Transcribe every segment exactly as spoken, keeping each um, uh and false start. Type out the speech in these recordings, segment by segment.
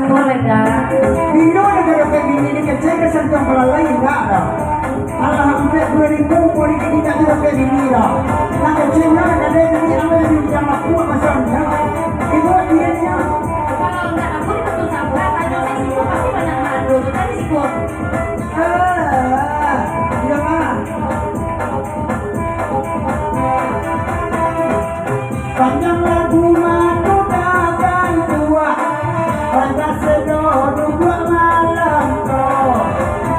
Boleh, Kak. Iyo, nak dapek bini ni kecek ka santuang palalai, indak doh. Alah, ampek puluah ribu pun indak dapek bini doh. Nak kecek, nak dapek bini, alah, di ujang lapuak maso anda. Ibu, dia ni. Kalau ndak, aku betul sabar, tanya saya situ pasti banyak madu. Tadi situ. Ah, iyo, ah. Panjang lagu mah tu takkan tuah, panjang sedo duduak malam ko.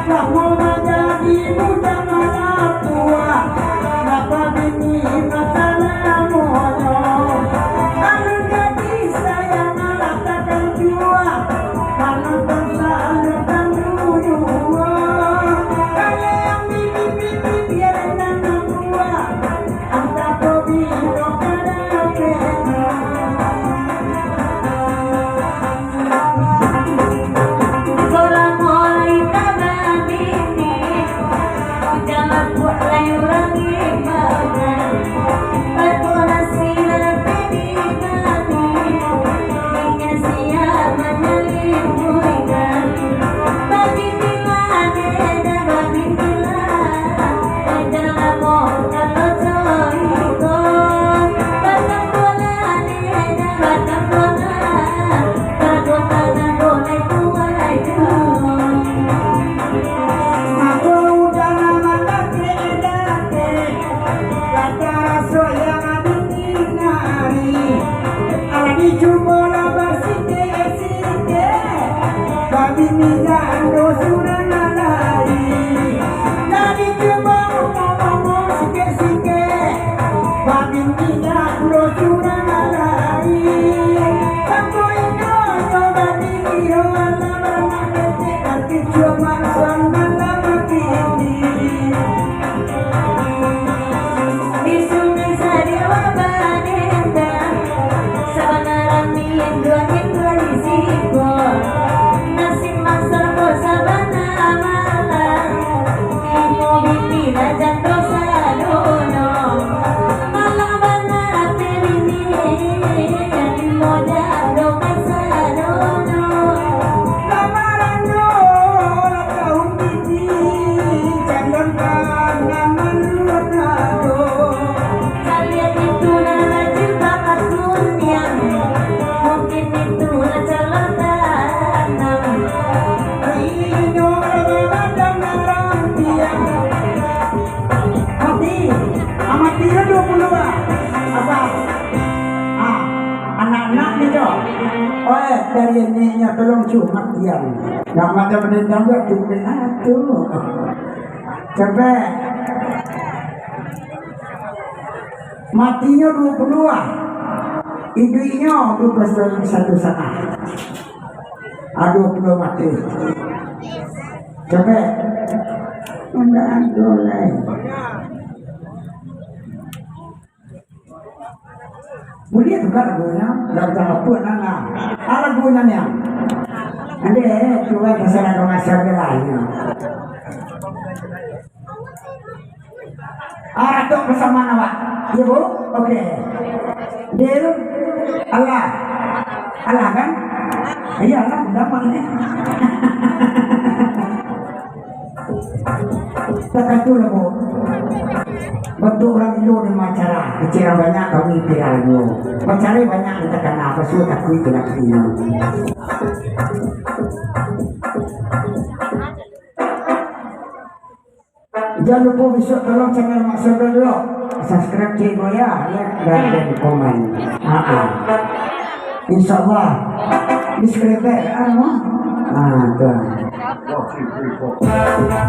Lamo manjadi bujang malam tuah, napa bini masalamonyo. Alun jadi sayang alah takkan jua, malam bangsa alun kan dulu. Kalau yang bini-bini biar nan mambuah. Mako udah lama dakek-dakek, lah taraso yang ado di nari. Alah dicubo lah basitik-sitik, babini jando surang lai. Lah dicubo ngomong-ngomong sikik-sikik, babini jando surang lai. Sampai nyo babini yo alah baranak ketek, tapi cuma suang malam kini. Di Sungai Sadiawa Banenda, sabana rami induak induak di siko. Nasib mansar ko sabana malam, imo bini lah jando sadonyo. Malang bana ati bini, imo jando ka sadonyo. Lamaran nyo lah taun Salian itu nan rajin bakat kuniang, mungkin itu nan calon tanam. Inyo bagadang dalam tiang. Mati, ah, mati lah dua puluh ah. Apa? Ah, anak-anak ni tu. Oi, dari neneknya tolong cumat tiang. Nak macam dendam buat tu, tu. Capek. Matinyo duo puluah ah. Iduiknyo duo puluah satu satangah. Ah, duo puluah mati. Capek. Indak ado lai. Buliah tukar lagunyo, lagu apa nan lah. Ah, lagunyo ni. Andai, tuan terserah dong asal dia lah, ya. Ah, Datuk bersama awak. Ya, Bu? Okey. Deal? Alah. Alah, kan? Iyalah, udah mana ni? Takah tu lah, Bu. Bantuak urang Indo di acara, kecil urang banyak, kami viral dulu. Bacari banyak di takana, apa suruh takui tu nak kecil. Jangan lupa besok tolong channel Mak Sodol dulu. Subscribe cik Goya, ya, dan, dan komen. Ha, ha. Insya Allah. Di skriper, ah, no? Ah, tu.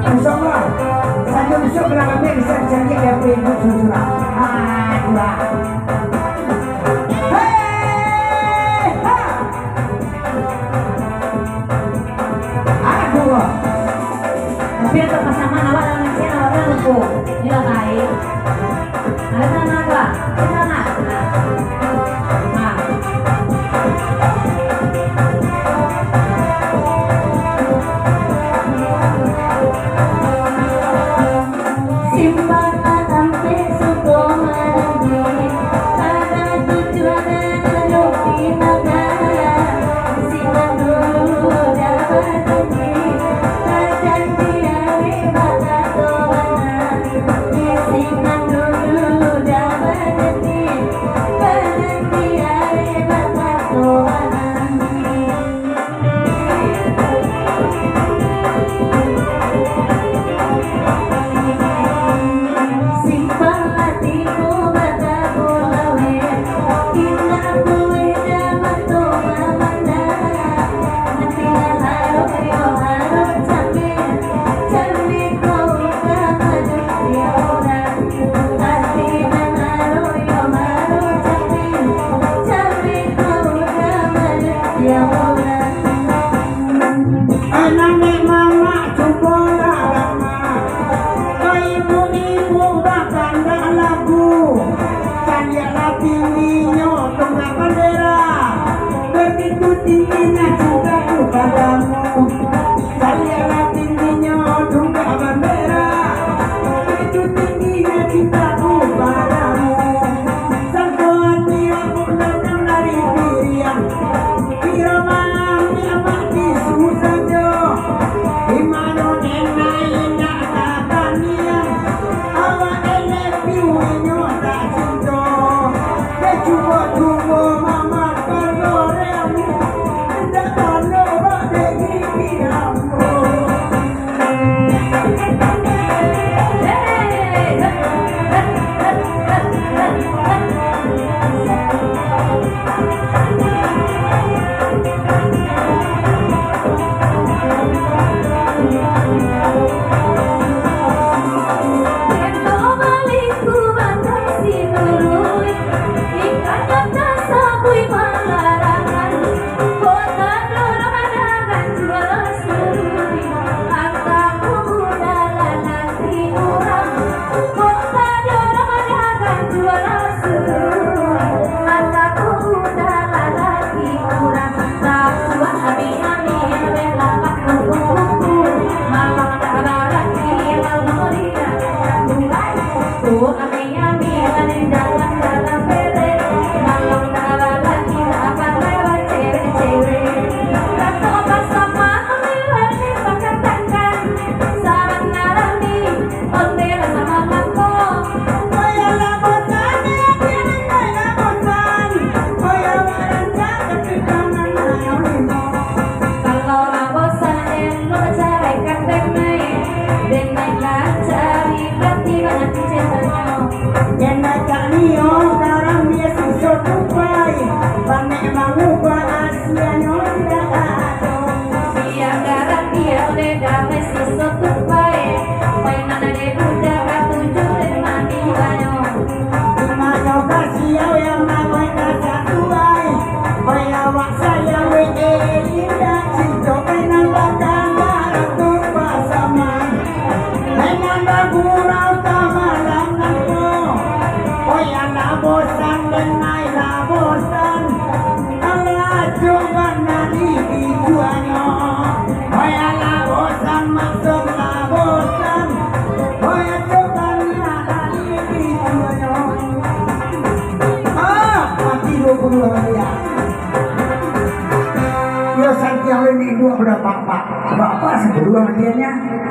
Insya Allah. Satu besok belakang dia bisa dicari dia punya ibu surat. Ah, tu lah. Hei, ha. Anak gua. Tapi untuk pasangan awak dalam Malaysia, awak kan lupa. Inilah baik. Ada sana, Kak? Ada sana? Nah. Simpan ampek suko malam ni, pada tujuan ado di mata. Simpan dulu. Bosan denai lah bosan, alah cuman nari bijuanyo. Hoi alah bosan masuk lah bosan, hoi cuman nari bijuanyo. Ah, mati dua puluh miliar. Yo santiang ini dua berapa pak? Bapak sepuluh matiannya.